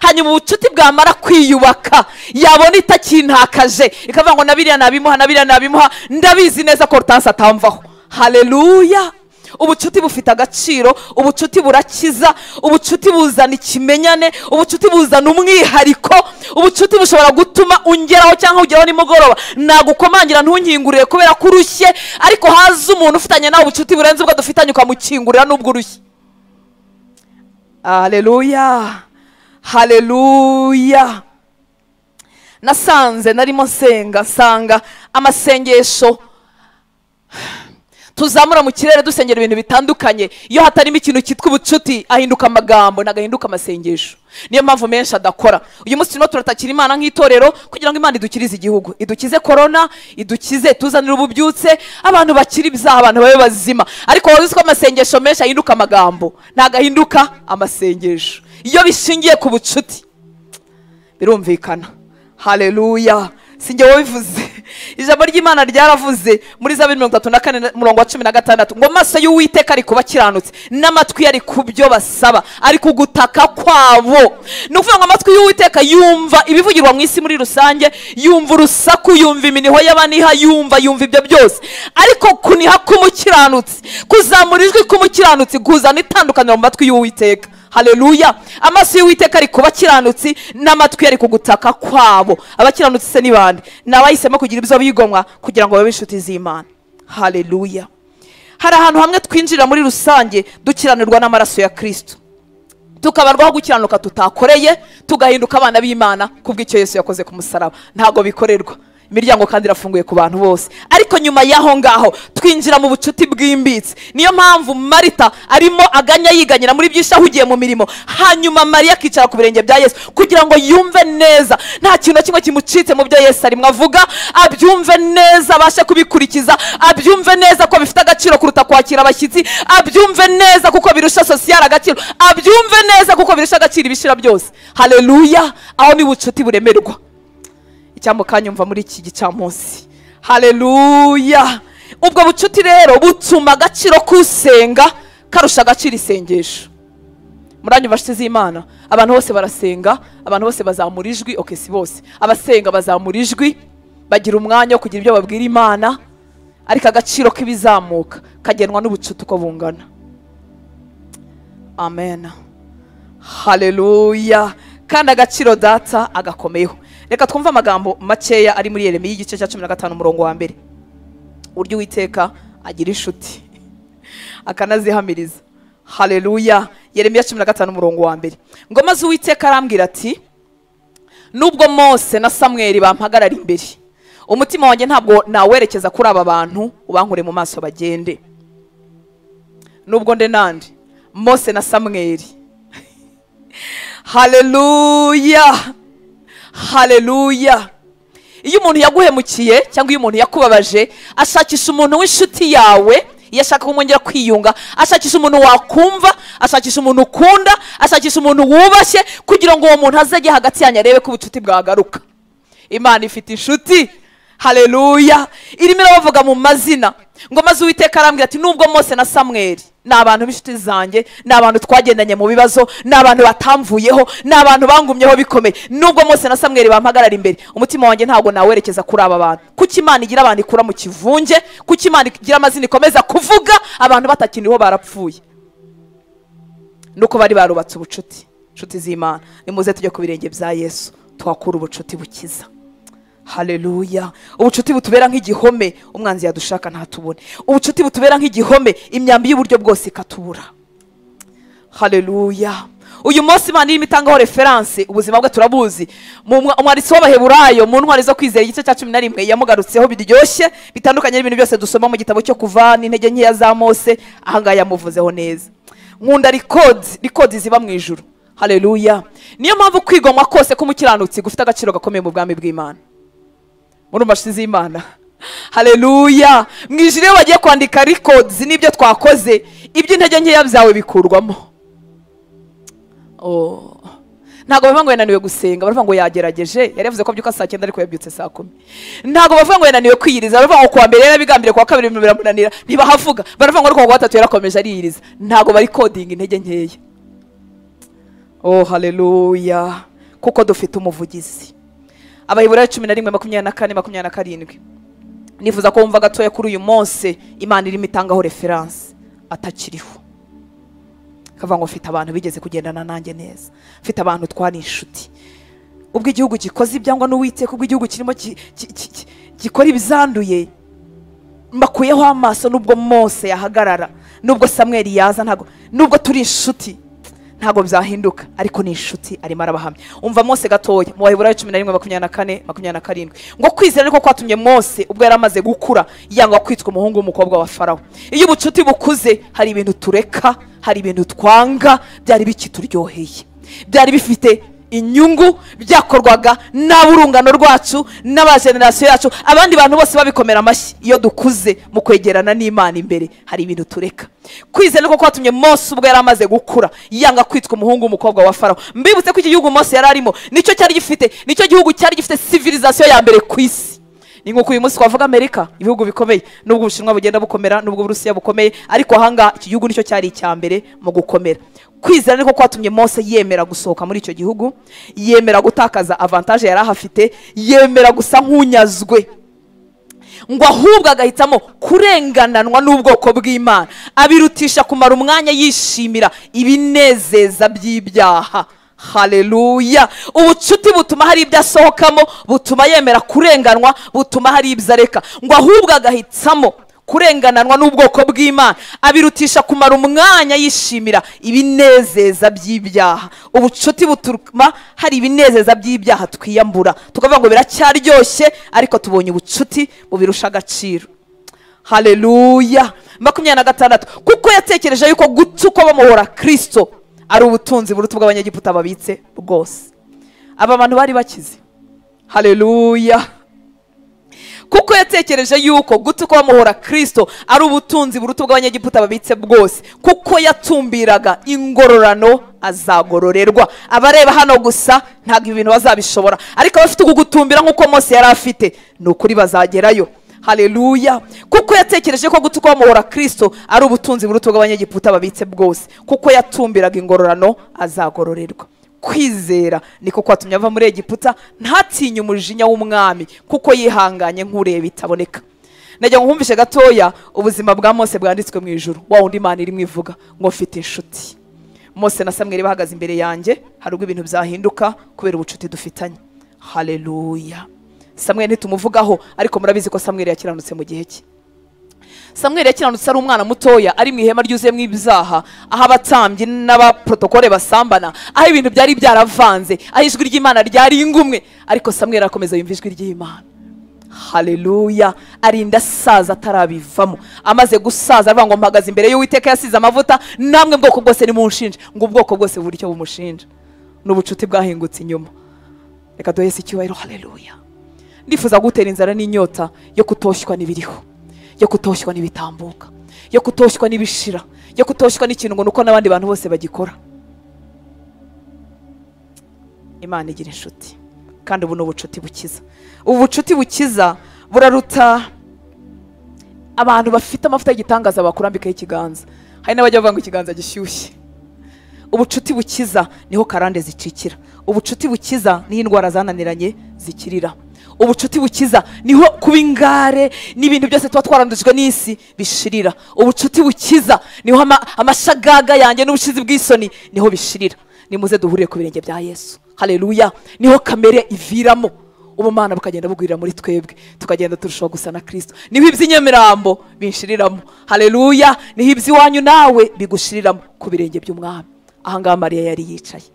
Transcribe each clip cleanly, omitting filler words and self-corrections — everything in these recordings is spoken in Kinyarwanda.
Hanyuma ubucuti bwamara kwiyubaka, yabona itakintakaje ikavuga ngo nabiriya nabimuha, nabiriya nabimuha, ndabizi neza ko Hortense atamvaho. Haleluya. Ubucuti bufite agaciro, ubucuti burakiza, ubucuti buzana ikimenyane, ubucuti buzana umwihariko, ubucuti bushobora gutuma ungeraho cyangwa ugeraho nimugoroba nagukomangira ntunkingurire kubera ko urushye, ariko haza umuntu ufitanye nawe ubucuti burenze ubwo dufitanye ukamukingurira nubwo urushye. Haleluya, haleluya. Nasanze narimo nsenga nsanga amasengesho tuzamura mu kirere dusengera ibintu bitandukanye, iyo hatarimo ikintu cyitwa ubucuti ahinduka amagambo nagahinduka amasengesho. Niyo mpamvu menshi adakora. Uyu munsi turimo turatakira Imana nk'itorero kugira ngo Imana idukirize igihugu, idukize corona, idukize, tuzanire ububyutse, abantu bakiri ibyaha, abantu babe bazima. Ariko wowe uzi ko amasengesho menshi ahinduka amagambo nagahinduka amasengesho iyo bishingiye ku bucuti, birumvikana. Haleluya. Sinjye wabivuze, ijambo ry'Imana ryaravuze muri Zaburi 34 murongo wa 16 ngo amaso y'Uwiteka ari kubakiranutse n'amatwi ari kubyo basaba, ari kugutaka kwabo. Ni ukuvuga ngo amatwi y'Uwiteka yumva ibivugirwa mu isi muri rusange, yumva urusaku, yumva iminiho y'abaniha, yumva ibyo byose. Ariko kuniha k'umukiranutsi, kuzamura ijwi k'umukiranutsi kuzana itandukaniro mu matwi y'Uwiteka. Haleluya. Amaso y'Uwiteka ari kubakiranutsi n'amatwi ari kugutaka kwabo. Abakiranutsi se ni bande? Ni abahisemo kugira ibyo bigomwa kugira ngo babe inshuti z'Imana. Haleluya. Hari ahantu hamwe twinjira muri rusange dukiranirwa n'amaraso ya Kristo, tukabarwaho gukiranuka tutakoreye, tugahinduka abana b'Imana kubw'icyo Yesu yakoze ku musaraba. Ntago bikorerwa, imiryango kandi irafunguye ku bantu bose. Ariko nyuma y'aho ngaho twinjira mu bucuti bwimbitse. Niyo mpamvu Marita arimo aganya yiganyira muri byinshi ahugiye mu mirimo, hanyuma Mariya akicara ku birenge bya Yesu kugira ngo yumve neza, nta kintu na kimwe kimucitse mu byo Yesu arimo avuga, abyumve neza, abashe kubikurikiza, abyumve neza ko bifite agaciro kuruta kwakira abashyitsi, abyumve neza kuko birusha social agaciro, abyumve neza kuko birusha agaciro ibishira byose. Haleluya. Aho ni bucuti buremerwa. Icyambo kanyumva muri iki gicamunsi. Haleluya. Ubwo bucuti rero butuma agaciro kusenga karusha agaciro isengesho. Muranyumva nshuti z'Imana, abantu bose barasenga, abantu bose bazamura ijwi, okay si bose, abasenga bazamura ijwi, bagira umwanya wo kugira ibyo babwira Imana, ariko agaciro k'ibizamuka kagenwa n'ubucuti uko bungana. Amen. Haleluya. Kandi agaciro data agakomeyeho. Reka twumve amagambo makeya ari muri Yeremiya igice cya 15 umurongo wa mbere. Uburyo Uwiteka agira inshuti akanazihamiriza. Haleluya. Yeremiya 15 umurongo wa mbere. Ngo maze Uwiteka arambwira ati, nubwo Mose na Samweli bampagarara imbere, umutima wanjye ntabwo nawerekeza kuri aba bantu, ubankure mu maso bagende. Nubwo nde nande Mose na Samweli. Haleluya. Haleluya. Iyo umuntu yaguhemukiye cyangwa iyo umuntu yakubabaje, ashakisha umuntu w'inshuti yawe, iyo ashaka kumwongera kwiyunga, ashakisha umuntu wakumva, ashakisha umuntu ukunda, ashakisha umuntu wubashye, kugira ngo uwo muntu azajye hagati yanyu arebe ko ubucuti bwagaruka. Imana ifite inshuti. Haleluya. Irimo irabavuga mu mazina. Ngo maze Uwiteka arambwira ati, nubwo Mose na Samweli ni abantu b'inshuti zanjye, ni abantu twagendanye mu bibazo, ni abantu batamvuyeho, ni abantu bangumyeho bikomeye, nubwo Mose na Samweli bampagarara imbere, umutima wanjye ntabwo nawerekeza kuri aba bantu. Kuki Imana igira abantu ikura mu kivunge? Kuki Imana igira amazina ikomeza kuvuga abantu batakiriho barapfuye? Nuko bari barubatse ubucuti. Inshuti z'Imana, nimuze tujye ku birenge bya Yesu twakura ubucuti bukiza. Haleluya. Ubucuti butubera nk'igihome, umwanzi yadushaka ntatubone. Ubucuti butubera nk'igihome, imyambi y'uburyo bwose ikatubura. Haleluya. Uyu munsi Imana irimo itangaho reference, ubuzima bwe turabuzi. Umwanditsi w'Abaheburayo mu ntwari zo kwizera igice cya 11 yamugarutseho biryoshye bitandukanye n'ibintu byose dusoma mu gitabo cyo Kuva n'intege nkeya za Mose, ahangaha yamuvuzeho neza. Nkunda record ziba mu ijuru. Haleluya. Niyo mpamvu kwigomwa kose k'umukiranutsi gufite agaciro gakomeye mu bwami bw'Imana. Murumva nshuti z'Imana. Haleluya. Mu ijuru iyo bagiye kwandika records n'ibyo twakoze, iby'intege nkeya byawe bikurwamo. Oh. Ntabwo bavuga ngo yananiwe gusenga, baravuga ngo yagerageje, yari yavuze ko abyuka saa 9 ariko yabyutse saa 10. Ntabwo bavuga ngo yananiwe kwiyiriza, baravuga ngo kuwa mbere yarabigambiriye, kuwa kabiri biramunanira, ntibahavuga. Baravuga ngo ariko kuwa gatatu yarakomeje ariyiriza. Ntabwo bari coding intege nkeya. Oh, haleluya. Kuko dufite umuvugizi. Abaheburayo 11:24 27. Nifuza ko wumva gatoya kuri uyu munsi Imana irimo itangaho reference atakiriho. Kavuga ngo mfite abantu bigeze kugendana nanjye neza, mfite abantu twari inshuti. Ubwo igihugu gikoze ibyangwa n'Uwiteka, ubwo igihugu kirimo gikora ibizanduye, mbakuyeho amaso. Nubwo Mose yahagarara, nubwo Samweli yaza, ntago nubwo turi inshuti ntago byahinduka, ariko ni inshuti arimo arabahamya. Umva Mose gatoya mu Baheburayo 11:24 27 ngo kwizera niko kwatumye Mose ubwo yari amaze gukura yanga kwitwa umuhungu w'umukobwa wa Farawo. Iyo ubucuti bukuze hari ibintu tureka, hari ibintu twanga byari bikituryoheye, byari bifite inyungu, byakorwaga n'aburungano rwacu n'abagenerasiyo yacu, abandi bantu bose babikomera amashyi. Iyo dukuze mu kwegerana n'Imana imbere hari ibintu tureka. Kwizera niko kwatumye Mose ubwo yari amaze gukura yanga kwitwa umuhungu w'umukobwa wa Farawo. Mbibutse ko iki gihugu Mose yari arimo nicyo cyari gifite, nicyo gihugu cyari gifite civilisation ya mbere ku isi. Ni nkuko uyu munsi twavuga Amerika, ibihugu bikomeye, nubwo Ubushinwa bugenda bukomera, nubwo Uburusiya bukomeye, ariko ahanga iki gihugu nicyo cyari icya mbere mu gukomera. Kwizera niko kwatumye Mose yemera gusohoka muri icyo gihugu, yemera gutakaza avantage yari ahafite, yemera gusa nk'unyazwe, ngo ahubwo agahitamo kurengananwa n'ubwoko bw'Imana, abirutisha kumara umwanya yishimira ibinezeza by'ibyaha. Haleluya. Ubucuti butuma hari ibyo asohokamo, butuma yemera kurenganwa, butuma hari ibyo areka, ngo ahubwo agahitamo kurengananwa n'ubwoko bw'Imana, abirutisha kumara umwanya yishimira ibinezeza by'ibyaha. Ubucuti butuma hari ibinezeza by'ibyaha twiyambura, tukavuga ngo biracyaryoshye, ariko tubonye ubucuti bubirusha agaciro. Haleluya. 26 kuko yatekereje yuko gutukwa bamuhora Kristo ari ubutunzi buruta bw'abanyegiputa babitse bwose. Aba bantu bari bakize. Haleluya. Kuko yatekereje yuko gutukwa bamuhora Kristo ari ubutunzi buruta bw'abanyegiputa babitse bwose, kuko yatumbiraga ingororano azagororerwa. Abareba hano gusa ntabwo ibintu bazabishobora, ariko abafite ugutumbira nkuko Mose yari afite, ni ukuri bazagerayo. Haleluya. Kuko yatekereje ko gutukwa bamuhora Kristo ari ubutunzi buruta bw'abanyegiputa babitse bwose, kuko yatumbiraga ingororano azagororerwa. Kwizera niko kwatumye ava muri Egiputa, ntatinye umujinya w'umwami, kuko yihanganye nk'ureba itaboneka. Najya nkumvishe gatoya ubuzima bwa Mose bwanditswe mu ijuru, wa wundi Imana irimo ivuga ngo mfite inshuti. Mose na Samweli bahagaze imbere yanjye, hari ubwo ibintu byahinduka kubera ubucuti dufitanye. Haleluya. Samweli ntitumuvugaho, ariko murabizi ko Samweli yakiranutse mu gihe cye. Samweli yakiranutse ari umwana mutoya, ari mu ihema ryuzuyemo ibyaha, aho abatambyi n'abaprotokole basambana, aho ibintu byari byaravanze, aho ijwi ry'Imana ryari ingumwe, ariko Samweli arakomeza yumva ijwi ry'Imana. Haleluya. Arinda asaza atarabivamo. Amaze gusaza aravuga ngo mpagaze imbere y'Uwiteka yasize amavuta, namwe bwoko bwose nimunshinje. Ngo ubwoko bwose buri cyo bumushinja. N'ubucuti bwahingutse inyuma. Reka duhe Yesu icyubahiro. Haleluya. Ndifuza gutera inzara n'inyota yo kutoshywa n'ibiriho, yo kutoshywa n'ibitambuka, yo kutoshywa n'ibishira, yo kutoshywa n'ikintu ngo nuko n'abandi bantu bose bagikora. Imana igira inshuti, kandi ubu ni ubucuti bukiza. Ubu bucuti bukiza buraruta abantu bafite amavuta y'igitangaza bakurambikaho ikiganza. Hari n'abajya bavuga ngo ikiganza gishyushye. Ubucuti bukiza niho karande zicikira. Ubucuti bukiza niho indwara zananiranye zikirira. Ubucuti bukiza niho kuba ingare n'ibintu byose tuba twarandujwe n'isi bishirira. Ubucuti bukiza niho amashagaga yanjye n'ubushizi bw'isoni niho bishirira. Nimuze duhurire ku birenge bya Yesu. Haleluya. Niho kamere iviramo, ubumana bukagenda bugwirira muri twebwe, tukagenda turushaho gusa na Kristo. Niho iby'inyamirambo binshiriramo. Haleluya. Niho iby'iwanyu nawe bigushiriramo ku birenge by'umwami. Ahangaha Mariya yari yicaye.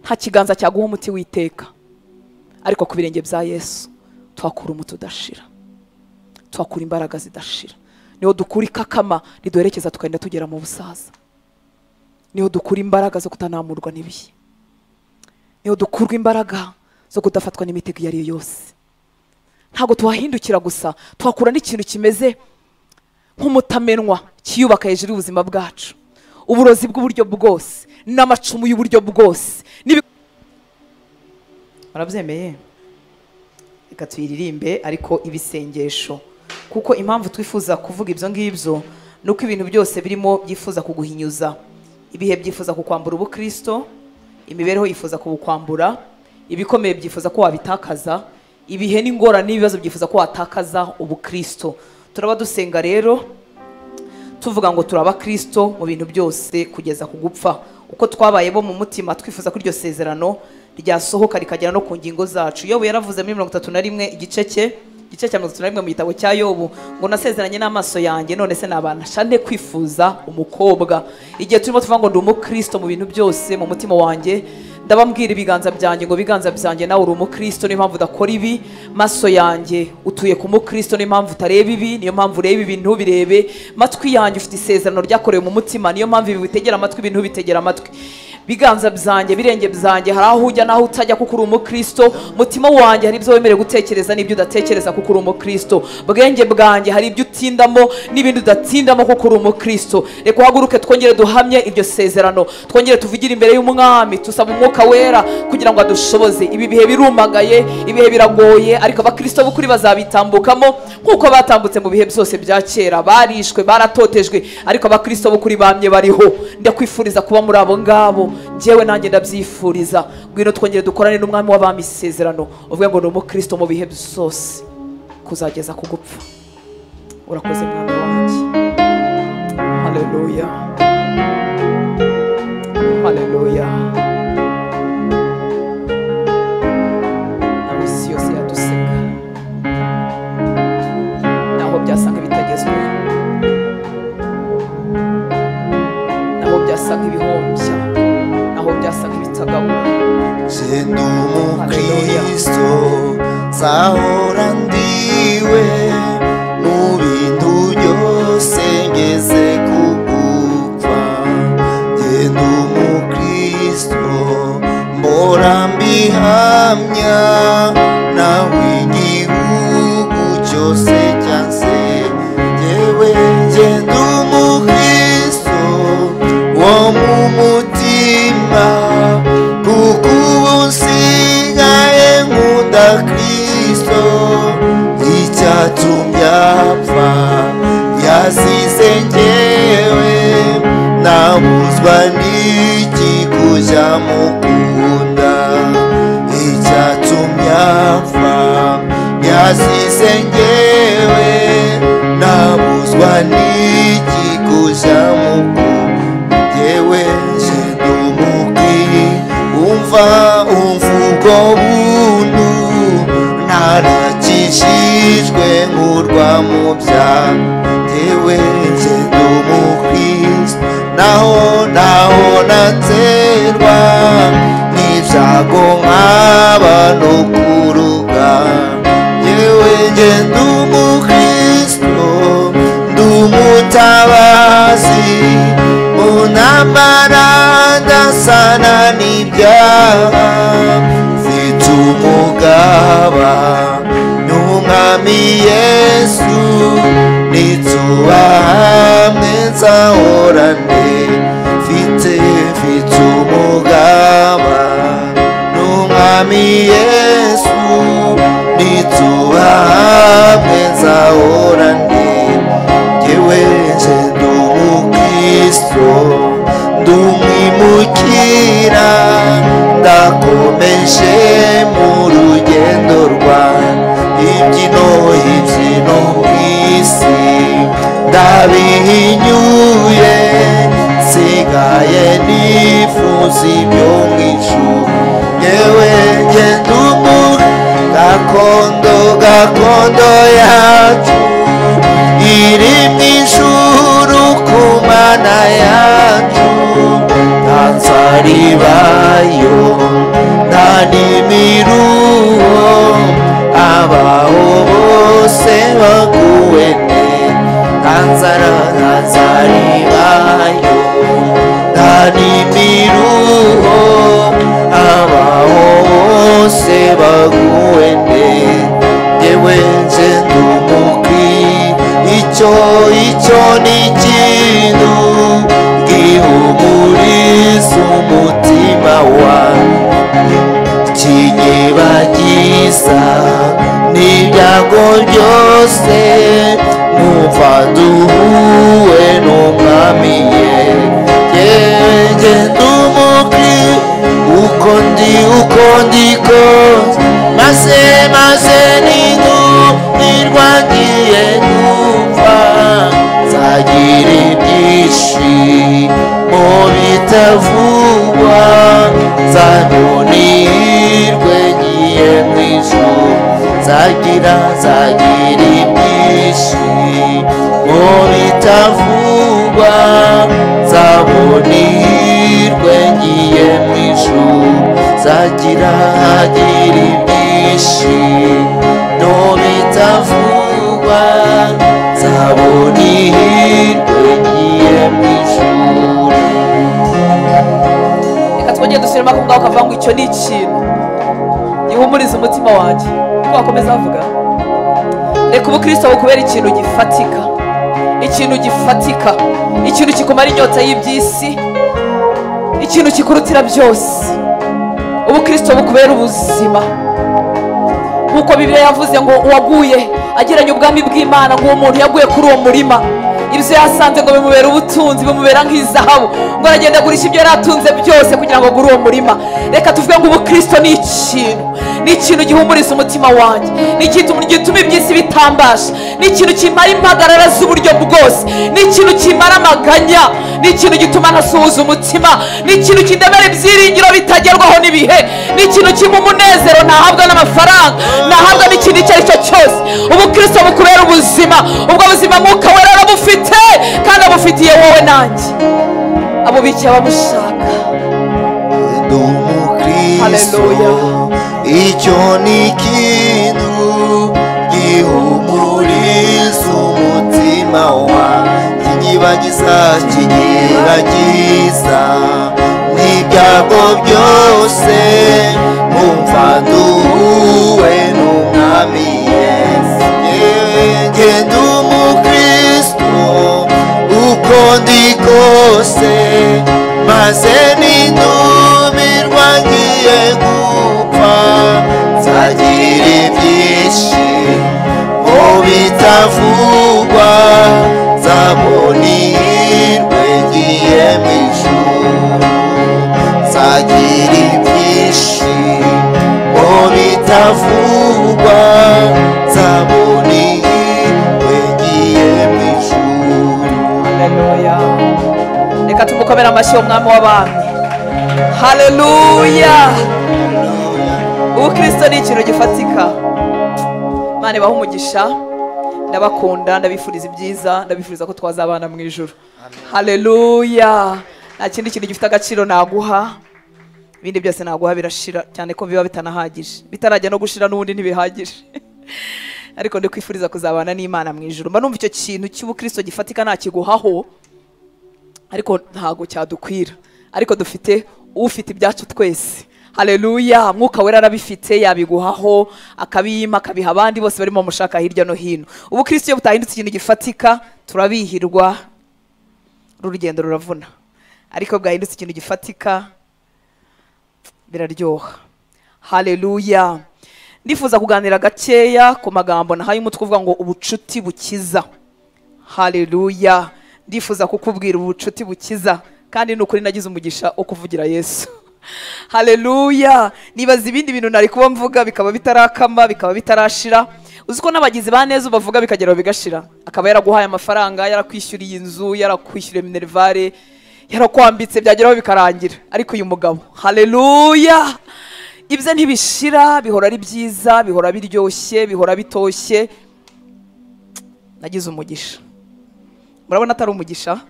Nta kiganza cyaguha umuti witeka, ariko ku birenge bya Yesu twakura umuti udashira, twakura imbaraga zidashira. Niho dukura ikakama riduherekeza tukagenda tugera mu busaza. Niho dukura imbaraga zo kutanamurwa n'ibihe. Niho dukurwa imbaraga zo kudafatwa n'imitego iyo ari yo yose. Ntabwo tuhahindukira gusa, twakura n'ikintu kimeze nk'umutamenwa kiyubaka hejuru y'ubuzima bwacu. Uburozi bw'uburyo bwose n'amacumu y'uburyo bwose. Murabyemeye? Reka tuyiririmbe, ariko ibisengesho, kuko impamvu twifuza kuvuga ibyo ngibyo nuko ibintu byose birimo byifuza kuguhinyuza. Ibihe byifuza kukwambura ubukristo, Imibereho yifuza kubukwambura, ibikomeye byifuza ko wabitakaza, ibihe n'ingorane n'ibibazo byifuza ko watakaza ubukristo. Turaba dusenga rero tuvuga ngo turaba Kristo mu bintu byose kugeza ku gupfa. Uko twabaye bo mu mutima twifuza ko iryo sezerano ryasohoka rikagera no ku ngingo zacu. Yobu yaravuze muri 31 igice cye, igice cya 31 mu gitabo cya Yobu, ngo nasezeranye n'amaso yanjye none se nabana nte kwifuza umukobwa. Igihe turimo tuvuga ngo ndi umukristo mu bintu byose mu mutima wanjye, ndabambwira ibiganza byanjye ngo biganza byanjye nawe uri umukristo, niyo mpamvu udakora ibi. Maso yanjye utuye ku mukristo, niyo mpamvu utareba ibi, niyo mpamvu ureba ibi ntubirebe. Matwi yanjye ufite isezerano ryakorewe mu mutima, niyo mpamvu ibi bitegera amatwi ibintu bitegera amatwi. Biganza byanjye, birenge byanjye, hari aho ujya naho utajya kuko uri umukristo. Mutima wanjye hari ibyo wemerewe gutekereza n'ibyo udatekereza kuko uri umukristo. Bwenge bwanjye hari ibyo utindamo n'ibindi udatindamo kuko uri umukristo. Reka uhaguruke twongere duhamye iryo sezerano, twongere tuvugire imbere y'umwami, tusaba umwuka wera kugira ngo adushoboze. Ibi bihe birumagaye, ibihe biragoye, ariko abakristo b'ukuri bazabitambukamo nkuko batambutse mu bihe byose bya kera. Barishwe, baratotejwe, ariko abakristo b'ukuri bamye bariho. Ndakwifuriza kuba muri abo ngabo, njyewe nanjye ndabyifuriza. Ngwino twongere dukorane n'umwami w'abami isezerano, uvuge ngo ni umukristo mu bihe byose kuzageza ku gupfa. Urakoze mwami wanjye. Haleluya, haleluya. Naho isi yose yaduseka, naho byasa nk'ibitagezweho, naho byasa nk'ibihombya, naho byasa nk'ibitagabura. Ndi umukristo nzahora ndiwe mu bintu byose ngeze ku gupfa. Ndi umukristo mpora mbihamya, nawe igihugu cyose cyanse. Jyewe ndi umukristo wo mu mutima, kuko ubu nsigaye nkunda Kristo. Icyatumye apfa yazize njyewe, nabuzwa n'iki kujya mukunda. Icyatumye apfa yazize njyewe, nabuzwa n'iki kujya mukunda. Jyewe ndi umukristo, umva ubwo buntu, narakijijwe nkurwa mu byaha. Jyewe ndi umukristo, naho naho naterwa n'ibyago nkaba no kuruga. Jyewe ndi umukristo, ndi umutabazi mu ntambara ndasana n'ibyaha. Mfite umugaba n'umwami Yesu, nituba hamwe nzahorane. Mfite umugaba n'umwami Yesu, nituba hamwe nzahorane. Jyewe ndi umukristo, ndumwimukira, ndakomeje mu rugendo rwanjye. Imbyino imbyino mu isi ndabihinyuye, nsigaye nifuza ibyo mu ijuru. Jyewe ndi gakondo, gakondo yacu iri mu ijuru ku Mana yacu. Nta nzara ibayo, nta n'imiruho, abaho bose baguwe neza. Nta nzara, nta nzara ibayo, nta n'imiruho, abaho bose baguwe neza. Jyewe ndi umukristo, icyo ni ikintu gihumuriza umutima wanjye, kinyibagiza n'ibyago byose, numva duhuwe n'umwami ye. Jyewe ndi umukristo, ndi kose maze maze nindumirwa ngiye gupfa nzagira ibyishimo bitavugwa nzabonirwe ngiye mu ijuru nzagira nzagira ibyishimo bitavugwa nzabonirwe ngiye mu ijuru nzagira agira ibyishimo bitavugwa nzabonirwe ngiye mu ijuru. Reka twongere dusubiremo ako ngaho kavuga ngo icyo ni ikintu gihumuriza umutima wanjye. Uko wakomeza avuga, reka ubukristo bukubera ikintu gifatika, ikintu gifatika, ikintu kikumara inyota y'iby'isi, ikintu kikurutira byose. Ubukristo bukubera ubuzima, nkuko Bibiliya yavuze ngo uwaguye agiranye ubwami bw'Imana, ngo uwo muntu yaguye kuri uwo murima, ibyo yasanze ngo bimubera ubutunzi, bimubera nk'izahabu, ngo aragenda agurisha ibyo yari atunze byose kugira ngo agure uwo murima. Reka tuvuge ngo ubukristo ni ikintu, ni ikintu gihumuriza umutima wanjye, ni ikintu gituma iby'isi bitambasha, ni ikintu kimara impagarara z'uburyo bwose, ni ikintu kimara amaganya, ni ikintu gituma ntasuhuza umutima, ni ikintu kindemera ibyiringiro bitagerwaho n'ibihe, ni ikintu kimpa umunezero ntahabwa n'amafaranga, ntahabwa n'ikintu icyo ari cyo cyose. Ubukristo bukubera ubuzima, ubwo buzima Mwuka Wera arabufite kandi abufitiye wowe nanjye, abubikiye abamushaka. Ndi umukristo, icyo ni ikintu gihumuriza umutima wanjye, kinyibagiza kinyiragiza n'ibyago byose, nkumva nduhuwe n'Umwami Yesu. Njye ndi umukristo uko ndi kose, maze nindumirwa ngiye gupfa nzagira ibyishimo bitavugwa nzabonirwe ngiye mu ijuru nzagira ibyishimo bitavugwa nzabonirwe ngiye mu ijuru. Haleluya. Reka tumukomere amashyi umwami w'abami. Haleluya. Ubukristo ni ikintu gifatika. Imana ibahe umugisha, ndabakunda, ndabifuriza ibyiza, ndabifuriza ko twazabana mu ijuru. Haleluya. Nta kindi kintu gifite agaciro naguha, ibindi byose naguha birashira, cyane ko biba bitanahagije, bitarajya no gushira n'ubundi ntibihagije. Ariko ndikwifuriza kuzabana n'Imana mu ijuru. Mba numva icyo kintu cy'ubukristo gifatika ntakiguhaho, ariko ntago cyadukwira, ariko dufite ufite ibyacu twese. Haleluya. Mwuka Wera arabifite, yabiguhaho, akabiyima, akabiha abandi bose barimo mushaka hirya no hino. Ubukristo iyo butahindutse ikintu gifatika turabihirwa, urugendo ruravuna, ariko bwahindutse ikintu gifatika biraryoha. Haleluya. Ndifuza kuganira gakeya ku magambo nahaye umutwe uvuga ngo ubucuti bukiza. Haleluya. Ndifuza kukubwira ubucuti bukiza, kandi nukuri nagize umugisha wo kuvugira Yesu. Haleluya. Nibaza ibindi bintu nari kuba mvuga bikaba bitarakama, bikaba bitarashira. Uzi ko n'abagizi ba neza bavuga bikagera bigashira, akaba yaraguhaye amafaranga, yarakwishyuriye inzu, yarakwishyuriye minervare, yarakwambitse, byageraho bikarangira. Ariko uyu mugabo, haleluya, ibyo ntibishira, bihora ari byiza, bihora biryoshye, bihora bitoshye. Nagize umugisha. Murabona atari umugisha?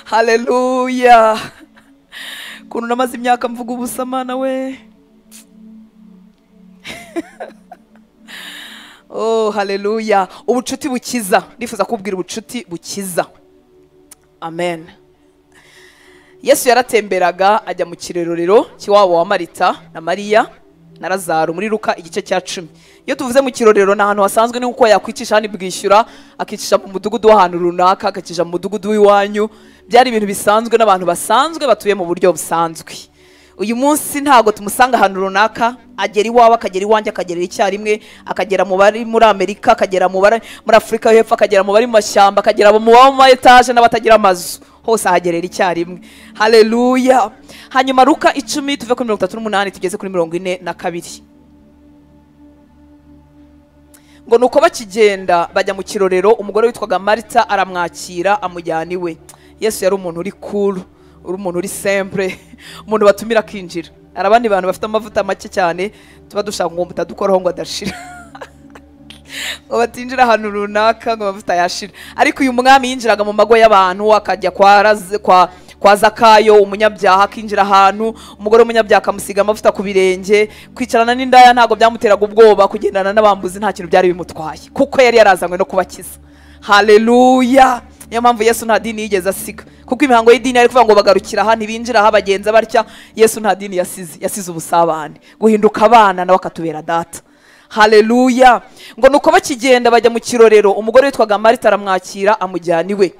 Haleluya. Kuntu namaze imyaka mvuga ubusa, Mana we. Oh, haleluya. Ubucuti bukiza. Ndifuza kubwira ubucuti bukiza. Amen. Yesu yaratemberaga ajya mu kirerorero cy'iwabo wa Marita na Mariya na Lazaro muri Luka igice cya 10. Iyo tuvuze mu kirorero ni ahantu hasanzwe, ni uko yakwicisha hano bwishyura, akicisha mu mudugudu w'ahantu runaka, akicisha mu mudugudu w'iwanyu. Byari ibintu bisanzwe n'abantu basanzwe batuye mu buryo busanzwe. Uyu munsi ntago tumusanga ahantu runaka, agera iwawe, akagera iwanjye, akagera icyarimwe, akagera mu bari muri Amerika, akagera mu bari muri Afurika y'Epfo, akagera mu bari mu mashyamba, akagera mu baba mu ma etaje n'abatagira amazu. Hose ahagerera icyarimwe. Haleluya. Hanyuma Luka 10 tuve kuri 38 tugeze kuri 42. Ngo nuko bakigenda bajya mu kirorero, umugore witwaga Marita aramwakira amujyana iwe. Yesu yari umuntu uri cool, uri umuntu uri simple, umuntu batumira akinjira. Hari abandi bantu bafite amavuta make cyane tuba dushaka ngo mutadukoraho ngo adashira, ngo batinjira ahantu runaka ngo amavuta yashira. Ariko uyu mwami yinjiraga mu mago y'abantu, akajya kwa Zakayo umunyabyaha, akinjira ahantu umugore w'umunyabyaha akamusiga amavuta ku birenge. Kwicarana n'indaya ntabwo byamuteraga ubwoba, kugendana n'abambuzi nta kintu byari bimutwaye, kuko yari yarazanywe no kubakiza. Haleluya. Niyo mpamvu Yesu nta dini yigeze asiga, kuko imihango y'idini yari kuvuga ngo bagarukira aha ntibinjira aha bagenza batya. Yesu nta dini yasize, yasize ubusabane, guhinduka abana nawe akatubera data. Haleluya. Ngo nuko bakigenda bajya mu kirorero, umugore witwaga Marita aramwakira amujyana iwe.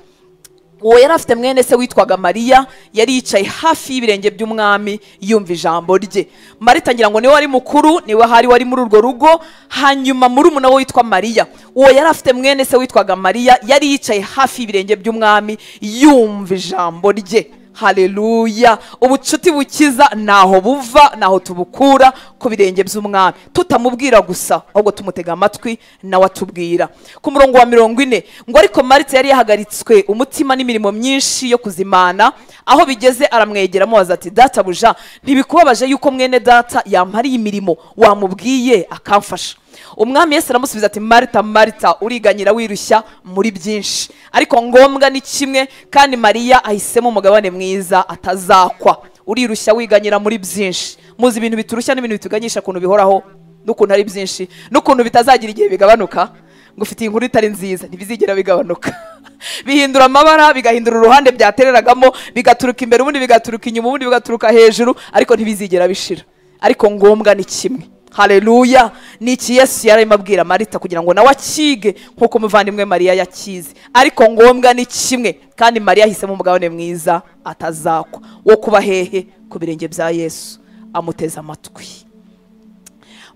Uwo yari afite mwene se witwaga Mariya, yari yicaye hafi y'ibirenge by'umwami yumva ijambo rye. Marita ngira ngo niwe wari mukuru, niwe hari wari muri urwo rugo. Hanyuma murumuna we witwa Mariya, uwo yari afite mwene se witwaga Mariya, yari yicaye hafi y'ibirenge by'umwami yumva ijambo rye. Haleluya. Ubucuti bukiza naho buva, naho tubukura ku birenge by'umwami, tutamubwira gusa ahubwo tumutega amatwi nawe atubwira. Ku murongo wa 40 ngo ariko Marita yari yahagaritswe umutima n'imirimo myinshi yo kuzimana, aho bigeze aramwegera amubaza ati databuja, ntibikubabaje yuko mwene data yampariye imirimo wamubwiye akamfasha? Umwami Yesu aramusubiza ati Marita, Marita, uriganyira wirushya muri byinshi, ariko ngombwa ni kimwe, kandi Mariya ahisemo umugabane mwiza atazakwa. Urirushya wiganyira muri byinshi. Muzi ibintu biturushya n'ibintu bituganyisha kuntu bihoraho n'ukuntu ari byinshi n'ukuntu bitazagira igihe bigabanuka. Ngo ufite inkuru itari nziza, ntibizigera bigabanuka. Bihindura amabara, bigahindura uruhande byatereragamo, bigaturuka imbere ubundi bigaturuka inyuma ubundi bigaturuka hejuru, ariko ntibizigera bishira. Ariko ngombwa ni kimwe. Haleluya. Niki Yesu yararimo abwira Marita kugira ngo nawe akige nkuko umuvandimwe Mariya yakize. Ariko ngombwa ni kimwe, kandi Mariya ahisemo umugabane mwiza atazakwa, wo kuba hehe? Ku birenge bya Yesu amuteze amatwi.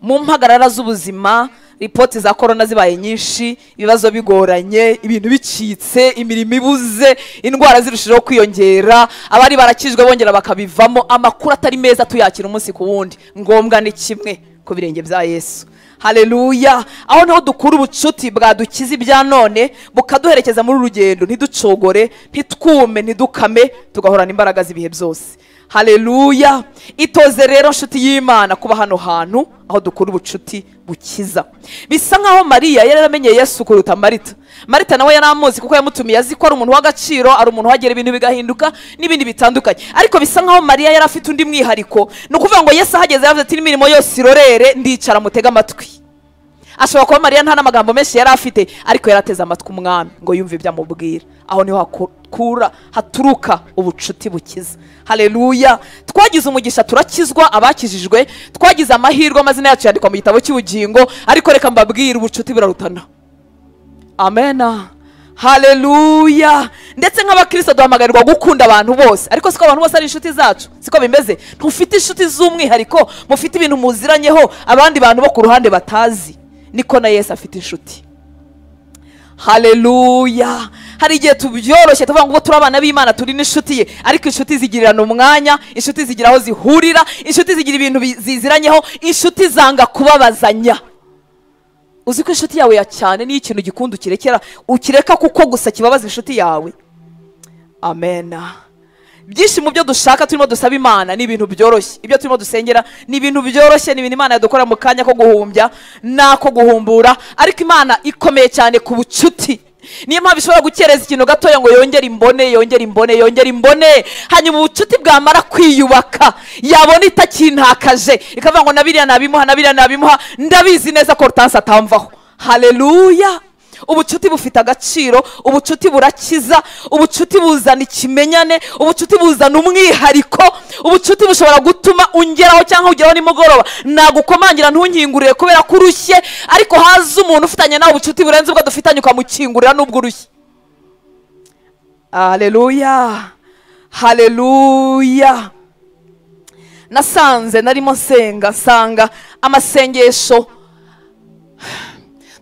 Mu mpagarara z'ubuzima, ripoti za corona zibaye nyinshi, ibibazo bigoranye, ibintu bicitse, imirimo ibuze, indwara zirushijeho kwiyongera, abari barakijwe bongera bakabivamo, amakuru atari meza tuyakira umunsi ku wundi. Ngombwa ni kimwe, ku birenge bya Yesu. Haleluya. Aho niho dukura ubucuti bwadukiza ibya none, bukaduherekeza muri rugendo, ntiducogore, ntitwume, ntidukame, tugahorana imbaraga z'ibihe byose. Haleluya. Itoze rero nshuti y'Imana kuba hano hantu aho dukura ubucuti bukiza. Bisa nkaho Mariya yari yaramenye Yesu kuruta Marita. Marita nawe yari amuzi kuko yamutumiye azi ko ari umuntu w'agaciro, ari umuntu wagera ibintu bigahinduka n'ibindi bitandukanye. Ariko bisa nkaho Mariya yari afite undi mwihariko, ni ukuvuga ngo Yesu ahageze yavuze ati imirimo yose irorere, ndicara mutega amatwi. Ashobora kuba Mariya nta n'amagambo menshi yari afite, ariko yarateze amatwi umwami ngo yumve ibyo amubwira. Aho niho hakura haturuka ubucuti bukiza. Haleluya. Twagize umugisha turakizwa, abakijijwe twagize amahirwe, amazina yacu yandikwa mu gitabo cy'ubugingo. Ariko reka mbabwire, ubucuti burarutana. Amena. Haleluya. Ndetse nk'abakristo duhamagarirwa gukunda abantu bose, ariko siko abantu bose ari inshuti zacu, siko bimeze. Ntufite inshuti z'umwihariko, mufite ibintu muziranyeho abandi bantu bo ku ruhande batazi. Niko na Yesu afite inshuti. Haleluya. Hari igihe tubyoroshye tuvuga ngo turi abana b'Imana, turi n'inshuti ye, ariko inshuti zigirirana umwanya, inshuti zigira aho zihurira, inshuti zigira ibintu ziziranyeho, inshuti zanga kubabazanya. Uzi ko inshuti yawe ya cyane ni ikintu gikunda ukirekera, ukireka kuko gusa kibabaza inshuti yawe. Amena. Byinshi mu byo dushaka turimo dusaba Imana ni ibintu byoroshye. Ibyo turimo dusengera ni ibintu byoroshye, ni ibintu Imana yadukora mu kanya ko guhumbya nako guhumbura. Ariko Imana ikomeye cyane ku bucuti. Niyo mpamvu ishobora gukereza ikintu gatoya ngo yongere imbone, yongere imbone, yongere imbone. Hanyuma ubucuti bwamara kwiyubaka, yabona itakintakaje, ikavuga ngo nabiriya nabimuha, nabiriya nabimuha, ndabizi neza ko Hortense atamvaho. Haleluya. Ubucuti bufite agaciro, ubucuti burakiza, ubucuti buzana ikimenyane, ubucuti buzana umwihariko, ubucuti bushobora gutuma ungeraho cyangwa ugeraho nimugoroba nagukomangira ntunkingurire kubera ko urushye, ariko haza umuntu ufitanye nawe ubucuti burenze ubwo dufitanye ukamukingurira nubwo urushye. Haleluya. Haleluya. Nasanze narimo nsenga nsanga amasengesho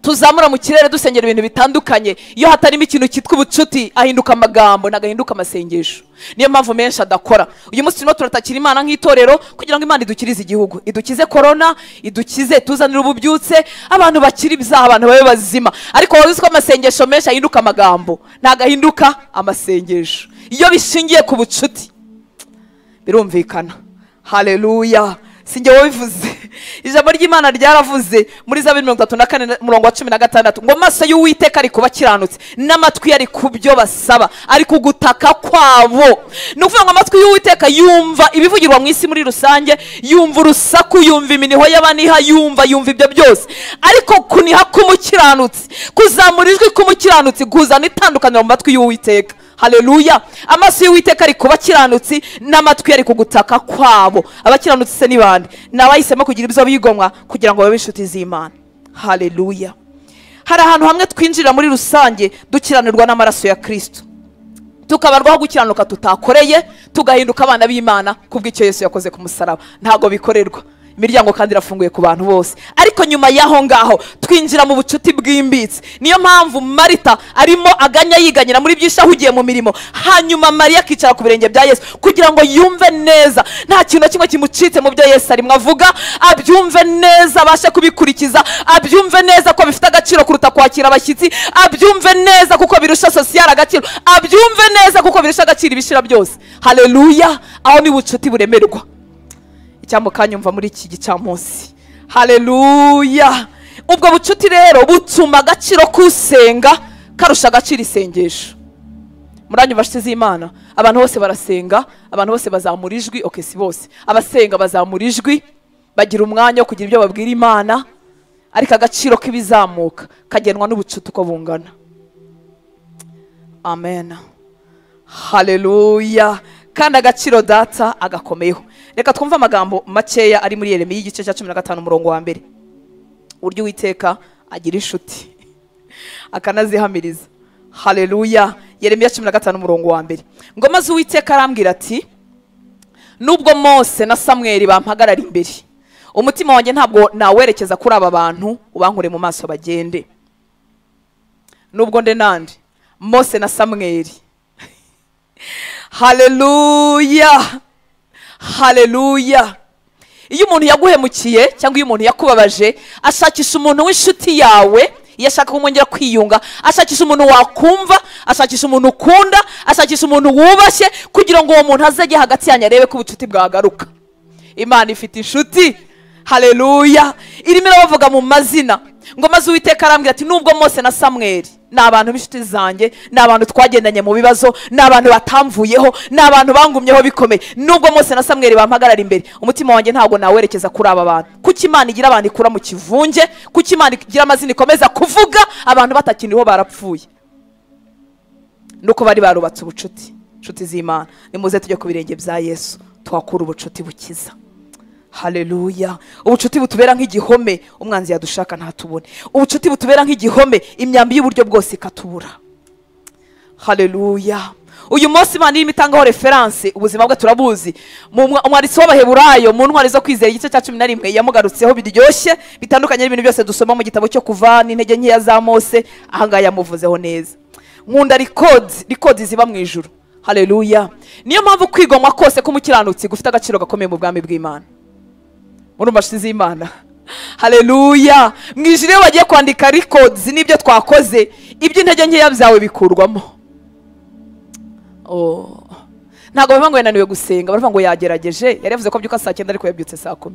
tuzamura mu kirere dusengera ibintu bitandukanye, iyo hatarimo ikintu cyitwa ubucuti ahinduka amagambo, ntabwo ahinduka amasengesho. Niyo mpamvu menshi adakora. Uyu munsi turimo turatakira Imana nk'itorero kugira ngo Imana idukirize igihugu, idukize korona, idukize, tuzanire ububyutse, abantu bakiri ibyaha, abantu babe bazima. Ariko wowe uzi ko amasengesho menshi ahinduka amagambo, ntabwo ahinduka amasengesho iyo bishingiye ku bucuti. Birumvikana. Haleluya. Sinjye wabivuze, ijambo ry'Imana ryaravuze muri Zaburi 34 umurongo wa 16 ngo amaso y'Uwiteka ari ku bakiranutsi n'amatwi ari ku byo basaba, ari kugutaka kwabo. Ni ukuvuga ngo amatwi y'Uwiteka yumva ibivugirwa mu isi muri rusange, yumva urusaku, yumva iminiho y'abaniha, yumva ibyo byose. Ariko kuniha k'umukiranutsi, kuzamura ijwi k'umukiranutsi kuzana itandukaniro mu matwi y'Uwiteka. Haleluya. Amaso y'Uwiteka ari ku bakiranutsi n'amatwi ari kugutaka kwabo. Abakiranutsi se ni bande? Ni abahisemo kugira ibyo bigomwa kugira ngo babe inshuti z'Imana. Haleluya. Hari ahantu hamwe twinjira muri rusange dukiranirwa n'amaraso ya Kristo, tukabarwaho gukiranuka tutakoreye, tugahinduka abana b'Imana kubw'icyo Yesu yakoze ku musaraba. Ntago bikorerwa. Imiryango kandi irafunguye ku bantu bose. Ariko nyuma y'aho ngaho twinjira mu bucuti bwimbitse. Niyo mpamvu Marita arimo aganya yiganyira muri byinshi ahugiye mu mirimo, hanyuma Mariya akicara ku birenge bya Yesu kugira ngo yumve neza, nta kintu na kimwe kimucitse mu byo Yesu arimo avuga, abyumve neza, abashe kubikurikiza, abyumve neza ko bifite agaciro kuruta kwakira abashyitsi, abyumve neza kuko birusha sosiyal agaciro, abyumve neza kuko birusha agaciro ibishira byose. Haleluya. Aho ni bucuti buremerwa. Icyambo kanyumva muri iki gicamunsi. Haleluya. Ubwo bucuti rero butuma agaciro kusenga karusha agaciro isengesho. Muranyumva nshuti z'Imana? Abantu bose barasenga, abantu bose bazamura ijwi, okay si bose. Abasenga bazamura ijwi, bagira umwanya wo kugira ibyo babwira Imana, ariko agaciro k'ibizamuka kagenwa n'ubucuti uko bungana. Amen. Haleluya. Kandi agaciro data agakomeyeho. Reka twumve amagambo makeya ari muri Yeremiya igice cya 15 umurongo wa 1. Uburyo Uwiteka agira inshuti akanazihamiriza. Haleluya. Yeremiya 15 umurongo wa 1. Ngo maze Uwiteka arambwira ati, nubwo Mose na Samweli bampagarara imbere, umutima wanjye ntabwo nawerekeza kuri aba bantu, ubankure mu maso bagende. Nubwo nde nande Mose na Samweli. Haleluya. Haleluya. Iyo umuntu yaguhemukiye cyangwa iyo umuntu yakubabaje, ashakisha umuntu w'inshuti yawe, iyo ashaka kumwongera kwiyunga, ashakisha umuntu wakumva, ashakisha umuntu ukunda, ashakisha umuntu wubashye, kugira ngo uwo muntu azajye hagati yanyu arebe ko ubucuti bwagaruka. Imana ifite inshuti. Haleluya. Irimo irabavuga mu mazina. Ngo maze Uwiteka arambwira ati, nubwo Mose na Samweli ni abantu b'inshuti zanjye, ni abantu twagendanye mu bibazo, ni abantu batamvuyeho, ni abantu bangumyeho bikomeye, nubwo Mose na Samweli bampagarara imbere, umutima wanjye ntabwo nawerekeza kuri aba bantu. Kuki Imana igira abantu ikura mu kivunge? Kuki Imana igira amazina ikomeza kuvuga abantu batakiriho barapfuye? Nuko bari barubatse ubucuti. Inshuti z'Imana, nimuze tujye ku birenge bya Yesu twakura ubucuti bukiza. Haleluya. Ubucuti butubera nk'igihome, umwanzi yadushaka ntatubone. Ubucuti butubera nk'igihome, imyambi y'uburyo bwose ikatubura. Haleluya. Uyu munsi Imana irimo itangaho reference, ubuzima bwe turabuzi. Umwanditsi w'Abaheburayo mu ntwari zo kwizera igice cya 11 yamugarutseho biryoshye bitandukanye n'ibintu byose dusoma mu gitabo cyo Kuva n'intege nkeya za Mose, ahangaha yamuvuzeho neza. Nkunda records ziba mu ijuru. Haleluya. Niyo mpamvu kwigomwa kose k'umukiranutsi gufite agaciro gakomeye mu bwami bw'Imana. Murumva nshuti z'Imana? Haleluya. Mu ijuru iyo bagiye kwandika records n'ibyo twakoze, iby'intege nkeya byawe bikurwamo. Oh. Ntabwo bavuga ngo yananiwe gusenga, baravuga ngo yagerageje, yari yavuze ko abyuka saa 9 ariko yabyutse saa 10.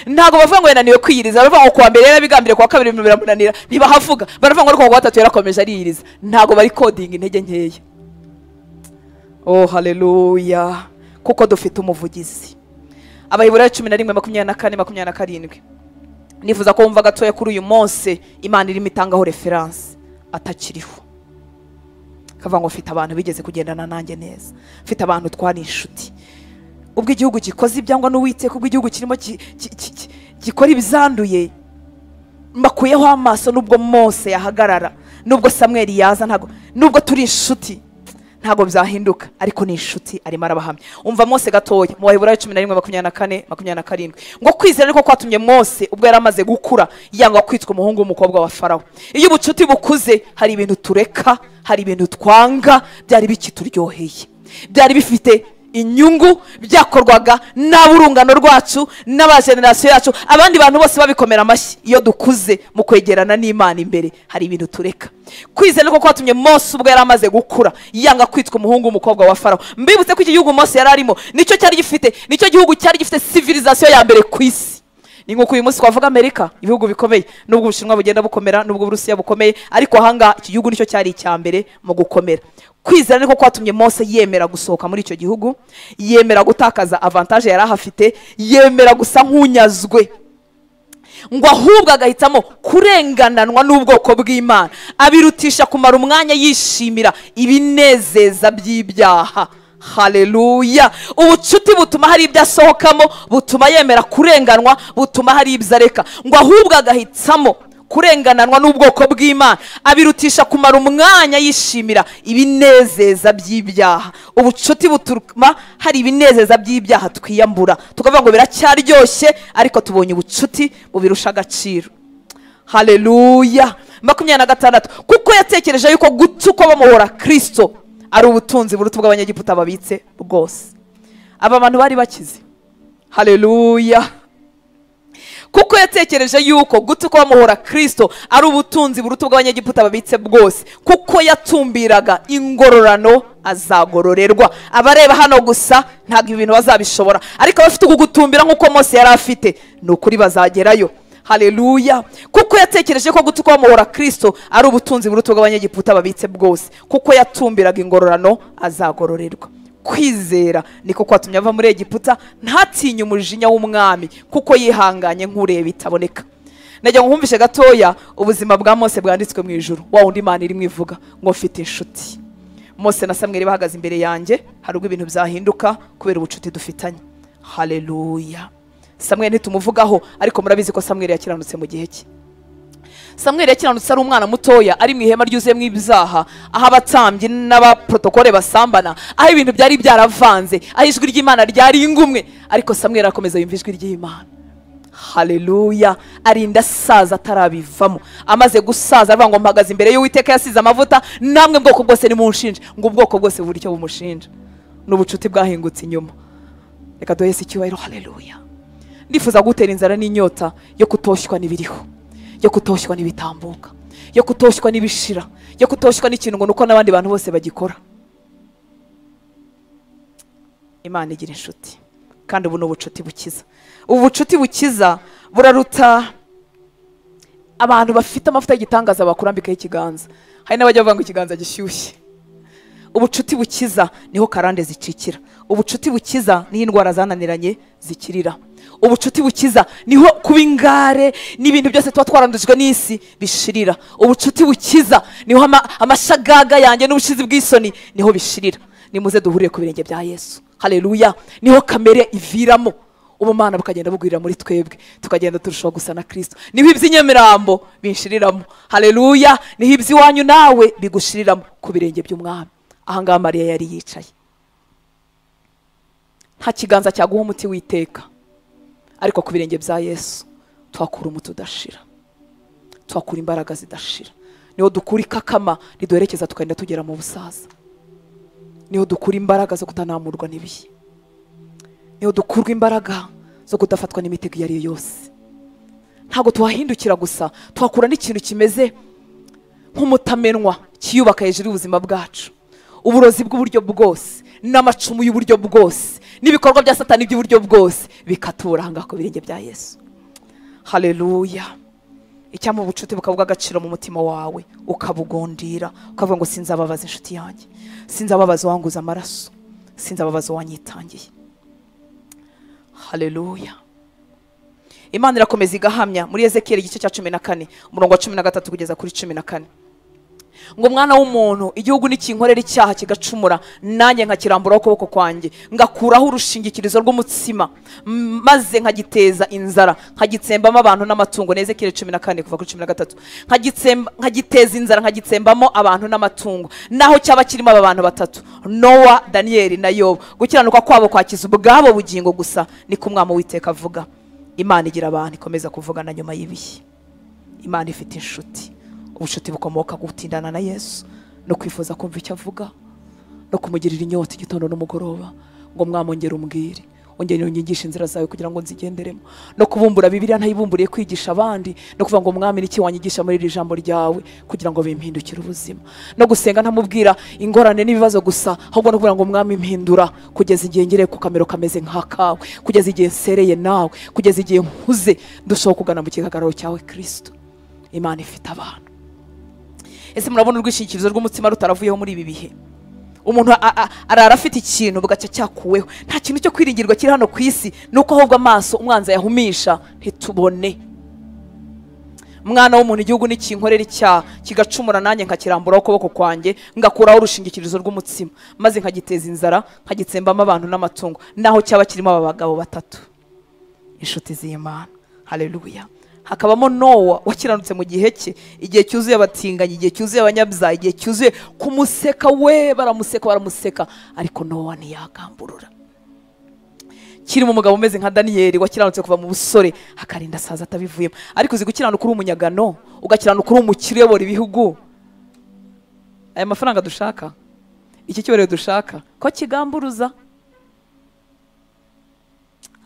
Ntabwo bavuga ngo yananiwe kwiyiriza, baravuga ngo kuwa mbere yarabigambiriye, kuwa kabiri biramunanira, ntibahavuga. Baravuga ngo ariko kuwa gatatu yarakomeje ariyiriza. Ntabwo bari coding intege nkeya. Oh, haleluya. Kuko dufite umuvugizi. Abaheburayo 11 24 27. Nifuza ko wumva gatoya kuri uyu munsi Imana irimo itangaho reference atakiriho. Kavuga ngo mfite abantu bigeze kugendana nanjye neza, mfite abantu twari inshuti. Ubwo igihugu gikoze ibyangwa n'Uwiteka, ubwo igihugu kirimo gikora ibizanduye, mbakuyeho amaso. Nubwo Mose yahagarara, nubwo Samweli yaza, ntago nubwo turi inshuti, Ntabwo byahinduka, ariko ni inshuti arimo arabahamya. Umva Mose gatoya mu Baheburayo 11:24 27, ngo kwizera niko kwatumye Mose ubwo yari amaze gukura yanga kwitwa umuhungu w'umukobwa wa Farawo. Iyo ubucuti bukuze hari ibintu tureka, hari ibintu twanga byari bikituryoheye, byari bifite inyungu, byakorwaga n'aburungano rwacu n'abagenerasiyo yacu, abandi bantu bose babikomera amashyi. Iyo dukuze mu kwegerana n'Imana imbere hari ibintu tureka. Kwizera niko kwatumye Mose ubwo yari amaze gukura yanga kwitwa umuhungu w'umukobwa wa Farawo. Mbibutse ko iki gihugu Mose yari arimo nicyo cyari gifite, nicyo gihugu cyari gifite civilisation ya mbere ku isi. Ni nkuko uyu munsi twavuga Amerika, ibihugu bikomeye, nubwo Ubushinwa bugenda bukomera, nubwo Uburusiya bukomeye, ariko ahanga iki gihugu nicyo cyari icya mbere mu gukomera. Kwizera niko kwatumye Mose yemera gusohoka muri icyo gihugu, yemera gutakaza avantage yari ahafite, yemera gusa nk'unyazwe, ngo ahubwo agahitamo kurengananwa n'ubwoko bw'Imana, abirutisha kumara umwanya yishimira ibinezeza by'ibyaha. Haleluya. Ubucuti butuma hari ibyo asohokamo, butuma yemera kurenganwa, butuma hari ibyo areka, ngo ahubwo agahitamo kurengananwa n'ubwoko bw'Imana, abirutisha kumara umwanya yishimira ibinezeza by'ibyaha. Ubucuti butuma hari ibinezeza by'ibyaha twiyambura, tukavuga ngo biracyaryoshye, ariko tubonye ubucuti bubirusha agaciro. Haleluya. 26, kuko yatekereje yuko gutukwa bamuhora Kristo ari ubutunzi buruta bw'abanyegiputa babitse bwose. Aba bantu bari bakize. Haleluya. Kuko yatekereje yuko gutukwa bamuhora Kristo ari ubutunzi buruta bw'abanyegiputa babitse bwose, kuko yatumbiraga ingororano azagororerwa. Abareba hano gusa ntabwo ibintu bazabishobora, ariko abafite ugutumbira nkuko Mose yari afite, ni ukuri bazagerayo. Haleluya. Kuko yatekereje ko gutukwa bamuhora Kristo ari ubutunzi buruta bw'abanyegiputa babitse bwose, kuko yatumbiraga ingororano azagororerwa. Kwizera niko kwatumye ava muri Egiputa, ntatinye umujinya w'umwami, kuko yihanganye nk'ureba itaboneka. Najya nkumvishe gatoya ubuzima bwa Mose bwanditswe mu ijuru, wa wundi Imana irimo ivuga ngo mfite inshuti. Mose na Samweli bahagaze imbere yanjye, hari ubwo ibintu byahinduka kubera ubucuti dufitanye. Haleluya. Samweli ntitumuvugaho, ariko murabizi ko Samweli yakiranutse mu gihe cye. Samweli yakiranutse ari umwana mutoya, ari mu ihema ryuzuyemo ibyaha, aho abatambyi n'abaprotokole basambana, aho ibintu byari byaravanze, aho ijwi ry'Imana ryari ingumwe, ariko Samweli akomeza yumva ijwi ry'Imana. Haleluya. Arinda asaza atarabivamo. Amaze gusaza aravuga ngo mpagaze imbere y'Uwiteka yasize amavuta, namwe bwoko bwose nimunshinje. Ngo ubwoko bwose buri icyo bumushinja. N'ubucuti bwahingutse inyuma. Reka duhe Yesu icyubahiro. Haleluya. Ndifuza gutera inzara n'inyota yo kutoshywa n'ibiriho, yo kutoshywa n'ibitambuka, yo kutoshywa n'ibishira, yo kutoshywa n'ikintu ngo nuko n'abandi bantu bose bagikora. Imana igira inshuti, kandi ubu ni ubucuti bukiza. Ubu bucuti bukiza buraruta abantu bafite amavuta y'igitangaza bakurambikaho ikiganza. Hari n'abajya bavuga ngo ikiganza gishyushye. Ubucuti bukiza niho karande zicikira. Ubucuti bukiza niho indwara zananiranye zikirira. Ubucuti bukiza niho kuba ingare n'ibintu byose tuba twarandujwe n'isi bishirira. Ubucuti bukiza niho amashagaga yanjye n'ubushizi bw'isoni niho bishirira. Nimuze duhurire ku birenge bya Yesu. Haleluya. Niho kamere iviramo, ubumana bukagenda bugwirira muri twebwe, tukagenda turushaho gusa na Kristo. Niho iby'inyamirambo binshiriramo. Haleluya. Niho iby'iwanyu nawe bigushiriramo ku birenge by'umwami. Ahangaha Mariya yari yicaye. Nta kiganza cyaguha umuti witeka, ariko ku birenge bya Yesu twakura umuti udashira, twakura imbaraga zidashira. Niho dukura ikakama riduherekeza tukagenda tugera mu busaza. Niho dukura imbaraga zo kutanamurwa n'ibihe. Niho dukurwa imbaraga zo kudafatwa n'imitego iyo ari yo yose. Ntabwo tuhahindukira gusa, twakura n'ikintu kimeze nk'umutamenwa kiyubaka hejuru y'ubuzima bwacu. Uburozi bw'uburyo bwose n'amacumu y'uburyo bwose n'ibikorwa bya Satani by'uburyo bwose bikatura ahangaha ku birenge bya Yesu. Haleluya. Icyampa ubucuti bukabuga agaciro mu mutima wawe, ukabugondira, ukavuga ngo sinzababaza inshuti yanjye, sinzababaza uwanguza amaraso, sinzababaza uwanyitangiye. Haleluya. Imana irakomeza igahamya muri Ezekiel igice cya 14 umurongo wa 13 kugeza kuri 14. Ngo mwana w'umuntu, igihugu nikinkorera icyaha kigacumura, nanjye nkakiramburaho ukuboko kwanjye, ngakuraho urushingikirizo rw'umutsima, maze nkagiteza inzara, nkagitsembamo abantu n'amatungo. Ezekiyeli 14 kuva kuri 13. Nkagiteza inzara, nkagitsembamo abantu n'amatungo, naho cyaba kirimo aba bantu batatu, Nowa, Daniyeli na Yobu, gukiranuka kwabo kwakiza ubwabo bugingo gusa, niko Umwami Uwiteka avuga. Imana igira abantu ikomeza kuvugana nyuma y'ibihe. Imana ifite inshuti. Ubucuti bukomoka gutindana na Yesu no kwifuza kumva icyo avuga no kumugirira inyota igitondo n'umugoroba, ngo mwamongere umbwire, ongere unyigishe inzira zawe kugira ngo nzigenderemo, no kubumbura Bibiliya ntayibumburiye kwigisha abandi, no kuvuga ngo mwami niki wanyigisha muri iri jambo ryawe kugira ngo bimpindukire ubuzima, no gusenga ntamubwira ingorane n'ibibazo gusa, ahubwo no kuvuga ngo mwami mpindura kugeza igihe ngereye ku kamero kameze nk'akawe, kugeza igihe nsereye nawe, kugeza igihe nkuze ndushaho kugana mu kihagararo cyawe Kristo. Imana ifite abantu. Ese murabona urwishingikirizo rw'umutsima rutaravuyeho muri ibi bihe? Umuntu arara afite ikintu bugacya cyakuweho. Nta kintu cyo kwiringirwa kiri hano ku isi, nuko ahubwo amaso umwanzi yahumisha ntitubone. Mwana w'umuntu, igihugu nikinkorera icyaha kigacumura, nanjye nkakiramburaho ukuboko kwanjye, ngakuraho urushingikirizo rw'umutsima, maze nkagiteza inzara, nkagitsembamo abantu n'amatungo, naho cyaba kirimo aba bagabo batatu, inshuti z'Imana. Haleluya. Hakabamo Nowa wakiranutse mu gihe cye, igihe cyuzuye abatinganyi, igihe cyuzuye abanyabyaha, igihe cyuzuye kumuseka we, baramuseka baramuseka, ariko Nowa ntiyagamburura. Kirimo umugabo umeze nka Daniyeli wakiranutse kuva mu busore akarinda asaza atabivuyemo. Ariko uzi gukiranuka uri umunyagano, ugakiranuka uri umukire uyobora ibihugu. Aya mafaranga dushaka, iki cyubahiro dushaka, ko kigamburuza.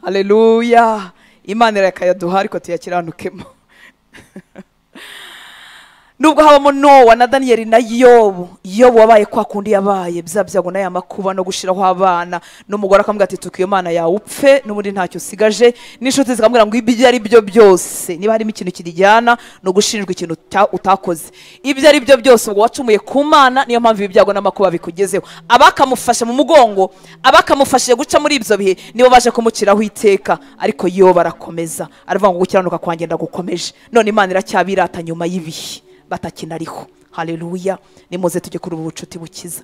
Haleluya. Imana irakayaduha ariko tuyakiranukemo. Nubwo habamo Nowa na Daniyeli na Yobu, Yobu wabaye kwa kundi yabaye, bya byago n'aya makuba no gushiraho abana, n'umugore akamubwira ati tuka iyo Mana yawe upfe, n'ubundi ntacyo usigaje, n'inshuti zikamubwira ngo ibyo ari byo byose, niba harimo ikintu kirijyana no gushinjwa ikintu utakoze, ibyo ari byo byose ubwo wacumuye ku Mana, niyo mpamvu ibi byago n'amakuba bikugezeho. Abakamufasha mu mugongo, abakamufashije guca muri ibyo bihe, nibo baje kumuciraho iteka, ariko Yobu arakomeza, aravuga ngo gukiranuka kwanjye ndagukomeje. None Imana iracyabirata nyuma y'ibihe batakinariho. Haleluya. Nimuze tujye kuri ubu bucuti bukiza,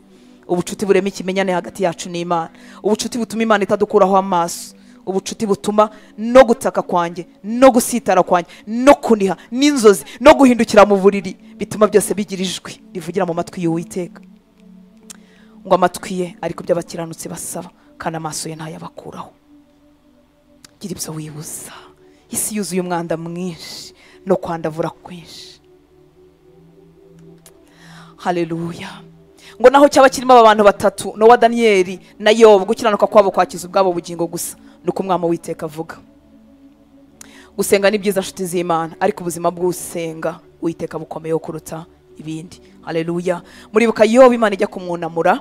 ubucuti burema ikimenyane hagati yacu n'Imana, ubucuti butuma Imana itadukuraho amaso, ubucuti butuma no gutaka kwanjye no gusitara kwanjye no kuniha n'inzozi no guhindukira mu buriri, bituma byose bigira ijwi rivugira mu matwi y'Uwiteka, ngo amatwi ye ariko by'abakiranutsi basaba, kandi amaso ye ntayabakuraho. Gira ibyo wibuza. Isi yuzuye umwanda mwinshi no kwandavura kwinshi. Haleluya. Ngo naho cyaba kirimo aba bantu batatu, Nowa, Daniyeli na Yobu, gukiranuka kwabo kwakiza ubwabo bugingo gusa, nuko Umwami Uwiteka avuga. Gusenga ni byiza nshuti z'Imana, ariko ubuzima bw'usenga Uwiteka bukomeye kuruta ibindi. Haleluya. Muribuka Yobu Imana ijya kumwunamura,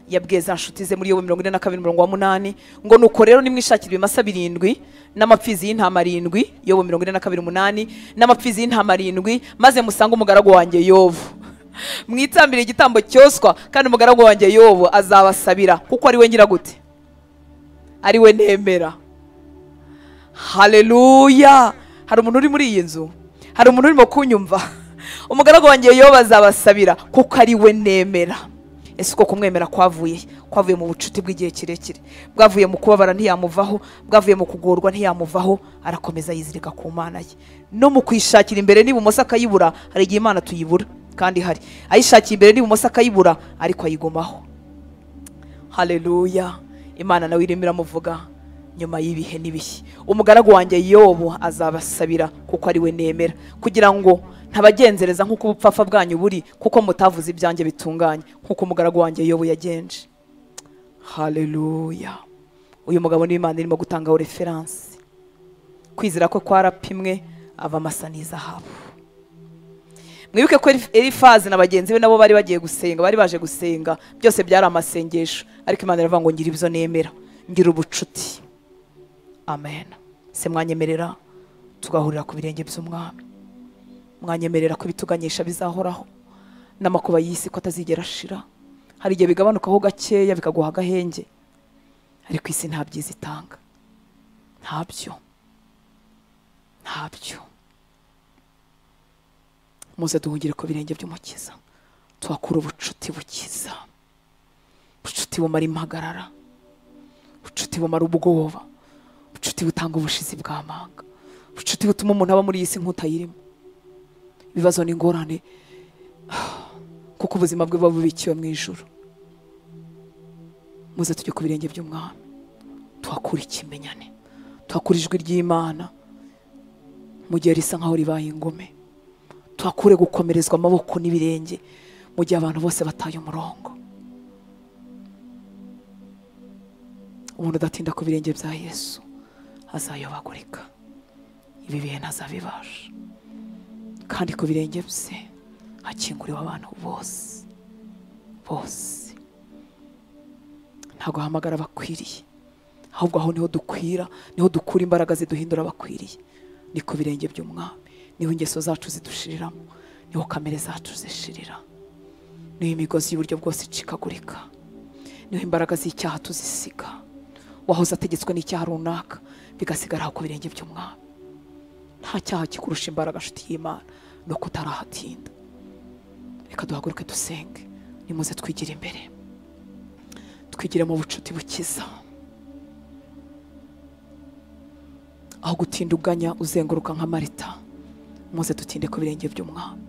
yabwiye za nshuti ze muri Yobu 42:8 ngo nuko rero nimwishakira ibimasa 7 n'amapfizi y'intama 7, Yobu 42:8 n'amapfizi y'intama 7, maze musange umugaragu wanjye Yobu, mwitambire igitambo cyoswa, kandi umugaragu wanjye Yobu azabasabira, kuko ari we ngira gute, ari we nemera. Haleluya. Hari umuntu uri muri iyi nzu, hari umuntu urimo kunyumva? Umugaragu wanjye Yobu azabasabira kuko ari we nemera. Ese uko kumwemera kwavuye? Kwavuye mu bucuti bw'igihe kirekire, bwavuye mu kubabara ntiyamuvaho, bwavuye mu kugorwa ntiyamuvaho, arakomeza yizirika ku Mana ye. No mu kwishakira imbere n'ibumoso akayibura, hari igihe Imana tuyibura kandi hari ayishakiye imbere n'ibumoso akayibura, ariko ayigumaho. Haleluya. Imana nawe irimo iramuvuga nyuma y'ibihe n'ibihe. Umugaragu wanjye Yobu azabasabira kuko ari we nemera, kugira ngo ntabagenzereza nk'uko ubupfafa bwanyu buri, kuko mutavuze ibyanjye bitunganye nk'uko umugaragu wanjye Yobu yagenje. Haleluya. Uyu mugabo ni Imana irimo gutangaho reference. Kwizera ko kwarapimwe, ava amasa n'izahabu. Mwibuke ko Elifazi na bagenzi be nabo bari bagiye gusenga, bari baje gusenga, byose byari amasengesho, ariko Imana iravuga ngo ngira ibyo nemera, ngira ubucuti. Amen. Se mwanyemerera tugahurira ku birenge by'Umwami, mwanyemerera ko ibituganyisha bizahoraho, n'amakuba y'isi ko atazigera ashira. Hari igihe bigabanukaho gakeya bikaguha agahenge, ariko isi nta byiza itanga, ntabyo, ntabyo. Muze duhungire ku birenge by'Umukiza. Tuhakura ubucuti bukiza, ubucuti bumara impagarara, ubucuti bumara ubwoba, ubucuti butanga ubushizi bw'amanga, ubucuti butuma umuntu aba muri iyi si nk'utayirimo. Ibibazo n'ingorane kuko ubuzima bwe buba bubikiwe mu ijuru. Muze tujye ku birenge by'umwami, tuhakura ikimenyane, tuhakura ijwi ry'Imana mu gihe risa nkaho ribaye ingome, tuhakure gukomerezwa amaboko n'ibirenge mu gihe abantu bose bataye umurongo. Umuntu udatinda ku birenge bya Yesu azayobagurika, ibi bihe ntazabibasha. Kandi ku birenge bye hakinguriwe abantu bose bose. Ntabwo ahamagara abakwiriye, ahubwo aho niho dukwira, niho dukura imbaraga ziduhindura abakwiriye. Ni ku birenge by'umwami niho ingeso zacu zidushiriramo, niho kamere zacu zishirira, niho imigozi y'uburyo bwose icikagurika, niho imbaraga z'icyaha tuzisiga. Wahoze ategetswe n'icyaha runaka bigasigara ku birenge by'umwami. Nta cyaha kikurusha imbaraga nshuti y'Imana, no kutarahatinda. Reka duhaguruke dusenge, nimuze twigire imbere, twigire mu bucuti bukiza. Aho gutinda uganya uzenguruka nka Marita, muze dutinde ku birenge by'umwami.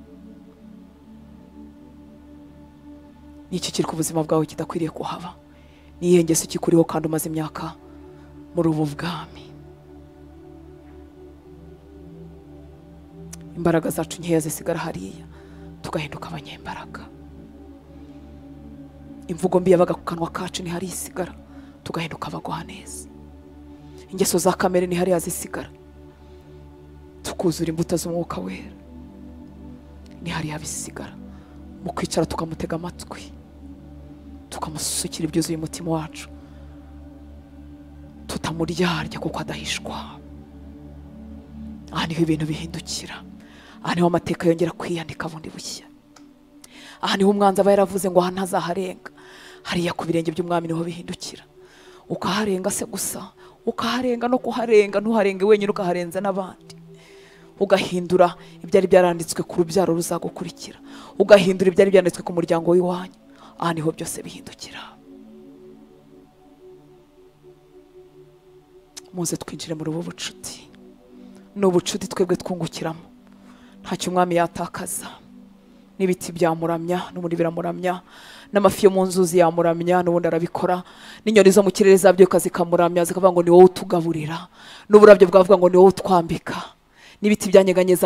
Niki kiri ku buzima bwawe kidakwiriye kuhaba? Niyihe ngeso kikuriho kandi umaze imyaka muri ubu bwami? Imbaraga zacu nkeya zisigara hariya, tugahinduka abanyembaraga. Imvugo mbi yabaga ku kanwa kacu ni hariya isigara, tugahinduka abagwaneza. Ingeso za kamere ni hariya zisigara, tukuzura imbuto z'umwuka wera. Ni hariya bisigara, mu kwicara tukamutega amatwi, tukamusukira ibyuzuye umutima wacu, tutamuryarya kuko adahishwa. Aha niho ibintu bihindukira, aha niho amateka yongera kwiyandika bundi bushya, aha niho umwanzi aba yaravuze ngo aha ntazaharenga. Hariya ku birenge by'umwami niho bihindukira. Ukaharenga se gusa, ukaharenga no kuharenga, ntuharenge wenyine, ukaharenza n'abandi. Ugahindura ibyari byaranditswe ku rubyaro ruzagukurikira, ugahindura ibyari byanditswe ku muryango w'iwanyu. Aha niho byose bihindukira. Muze twinjire muri ubu bucuti. Ni ubucuti twebwe twungukiramo, ntacyo umwami yatakaza. N'ibiti byamuramya n'ubundi biramuramya, n'amafi yo mu nzuzi yamuramya n'ubundi arabikora, n'inyoni zo mu kirere zabyuka zikamuramya zikavuga ngo ni wowe utugaburira, n'uburabyo bwavuga ngo ni wowe utwambika, n'ibiti byanyeganyeza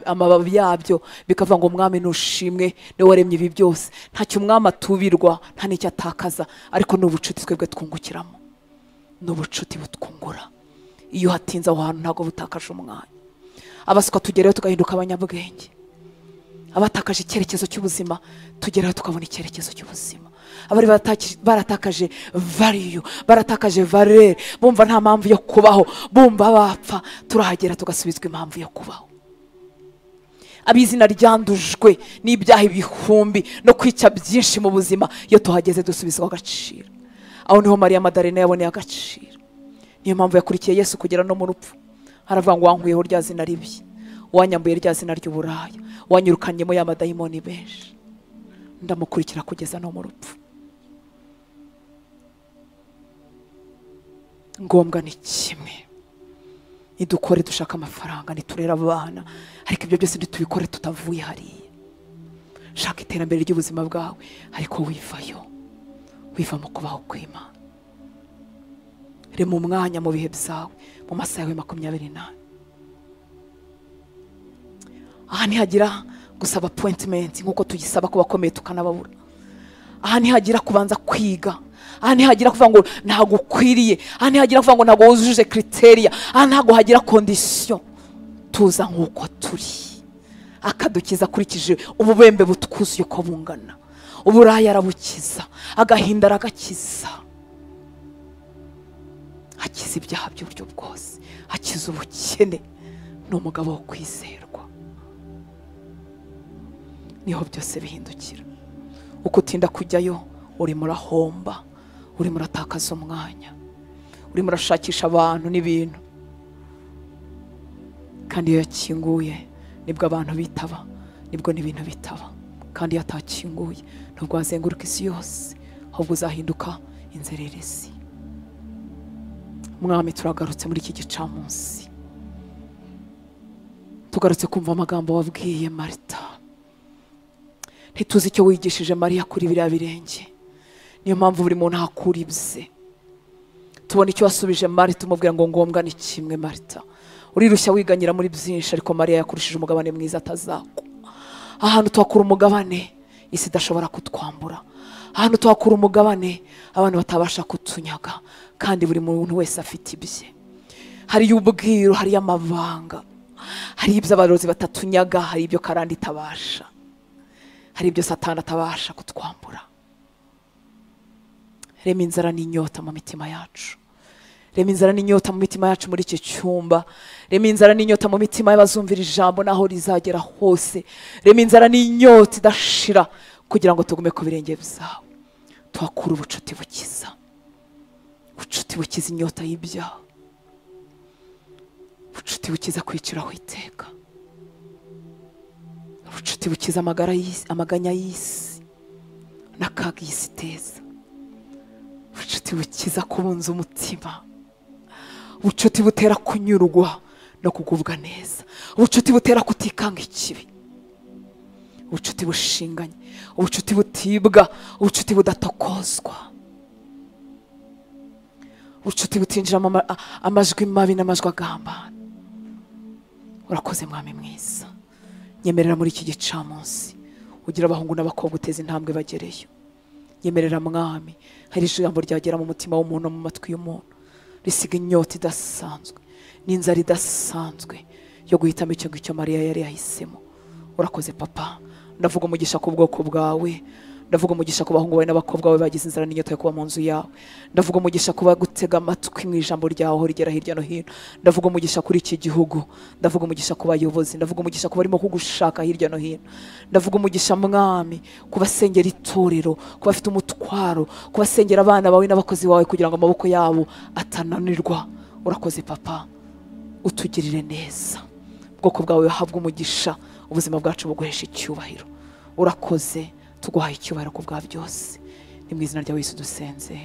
amababi yabyo bikavuga ngo mwami nushimwe, ni wowe waremye ibi byose. Ntacyo umwami atubirwa, nta n'icyo atakaza, ariko ni ubucuti twebwe twungukiramo, ni ubucuti butwungura. Iyo hatinze aho hantu ntabwo butakaje umwanya. Abaswa tugerayo tugahinduka abanyabwenge, abatakaje icyerekezo cy'ubuzima tugerayo tukabona icyerekezo cy'ubuzima. Abari baratakaje value, baratakaje valeur, bumva nta mpamvu yo kubaho, bumva bapfa, turahagera tugasubizwa impamvu yo kubaho. Abizina ryandujwe n'ibyaha ibihumbi no kwica byinshi mu buzima, iyo tuhageze dusubizwa agaciro. Aho niho Mariya Madarena yaboneye agaciro. Niyo mpamvu yakurikiye Yesu kugera no mu rupfu. Aravuga ngo wankuyeho rya zina ribi, wanyambuye rya zina ry'uburaya, wanyirukanyemo ya madayimoni benshi, ndamukurikira kugeza no mu rupfu. Ngombwa ni kimwe, nidukore dushaka amafaranga, niturera abana, ariko ibyo byose ntitubikore tutavuye hariya. Shaka iterambere ry'ubuzima bwawe, ariko wivayo, wiva mu kubaho kw'Imana. Rema umwanya mu bihe byawe, mu masaha yawe 24. Aha ntihagira gusaba appointment nk'uko tuyisaba ku bakomeye tukanababura. Aha ntihagira kubanza kwiga. Aha ntihagira kuvuga ngo ntabwo ukwiriye. Aha ntihagira kuvuga ngo ntabwo wujuje criteria. Aha ntabwo hagira condition. Tuza nk'uko turi, akadukiza akurikije ububembe butwuzuye uko bungana. Uburaya arabukiza, agahinda aragakiza, akiza ibyaha by'uburyo bwose, akiza ubukene. Ni umugabo wo kwizerwa. Niho byose bihindukira. Uko utinda kujyayo urimo urahomba, urimo uratakaza umwanya, urimo urashakisha abantu n'ibintu. Kandi iyo yakinguye nibwo abantu bitaba, nibwo n'ibintu bitaba. Kandi iyo atakinguye ntabwo wazenguruka isi yose, ahubwo uzahinduka inzererezi. Mwami, turagarutse muri iki gicamunsi, tugarutse kumva amagambo wabwiye Marita. Ntituzi icyo wigishije Mariya kuri biriya birenge, niyo mpamvu buri muntu akura ibye. Tubona icyo wasubije Marita, umubwira ngo ngombwa ni kimwe. Marita, urirushya wiganyira muri byinshi, ariko Mariya yakurushije umugabane mwiza atazakwa. Ahantu tuhakura umugabane isi idashobora kutwambura, ahantu tuhakura umugabane abantu batabasha kutunyaga, kandi buri muntu wese afite ibye. Hari ubwiru, hari amabanga, hari ibyo abarozi batatunyaga, hari ibyo karande itabasha, hari ibyo Satani atabasha kutwambura. Rema inzara n'inyota mu mitima yacu, rema inzara n'inyota mu mitima yacu muri iki cyumba, rema inzara n'inyota mu mitima y'abazumvira ijambo naho rizagera hose, rema inzara n'inyota idashira kugira ngo tugume ku birenge byawe. Tuhakure ubucuti bukiza, ubucuti bukiza inyota y'ibyaha, ubucuti bukiza kwiciraho iteka, ubucuti bukiza amagara y'isi, amaganya y'isi n'akaga y'isi iteza, ubucuti bukiza kubunza umutima, ubucuti butera kunyurwa no kugubwa neza, ubucuti butera kutikanga ikibi, ubucuti bushinganye, ubucuti butibwa, ubucuti budatokozwa, ubucuti butinjiramo amajwi mabi n'amajwi agambana. Urakoze Mwami mwiza, nyemerera muri iki gicamunsi ugira abahungu n'abakobwa uteza intambwe bagereyo. Nyemerera Mwami, hari ijambo ryagera mu mutima w'umuntu, mu matwi y'umuntu, risiga inyota idasanzwe n'inzara idasanzwe yo guhitamo icyo ngicyo Mariya yari yahisemo. Urakoze Papa, ndavuga umugisha ku bwoko bwawe, ndavuga umugisha ku bahungu bawe n'abakobwa bawe bagize inzara n'inyota yo kuba mu nzu yawe, ndavuga umugisha kuba gutega amatwi mu ijambo ryawe rigera hirya no hino, ndavuga umugisha kuri iki gihugu, ndavuga umugisha ku bayobozi, ndavuga umugisha ku barimo kugushaka hirya no hino, ndavuga umugisha Mwami kubasengera itorero, kubafite umutwaro, kubasengera abana bawe n'abakozi bawe kugira ngo amaboko yabo atananirwa. Urakoze Papa, utugirire neza, ubwoko bwawe buhabwe umugisha, ubuzima bwacu buguhesha icyubahiro. Urakoze, tuguhaye icyubahiro ku bwa byose, ni mu izina rya Yesu dusenze.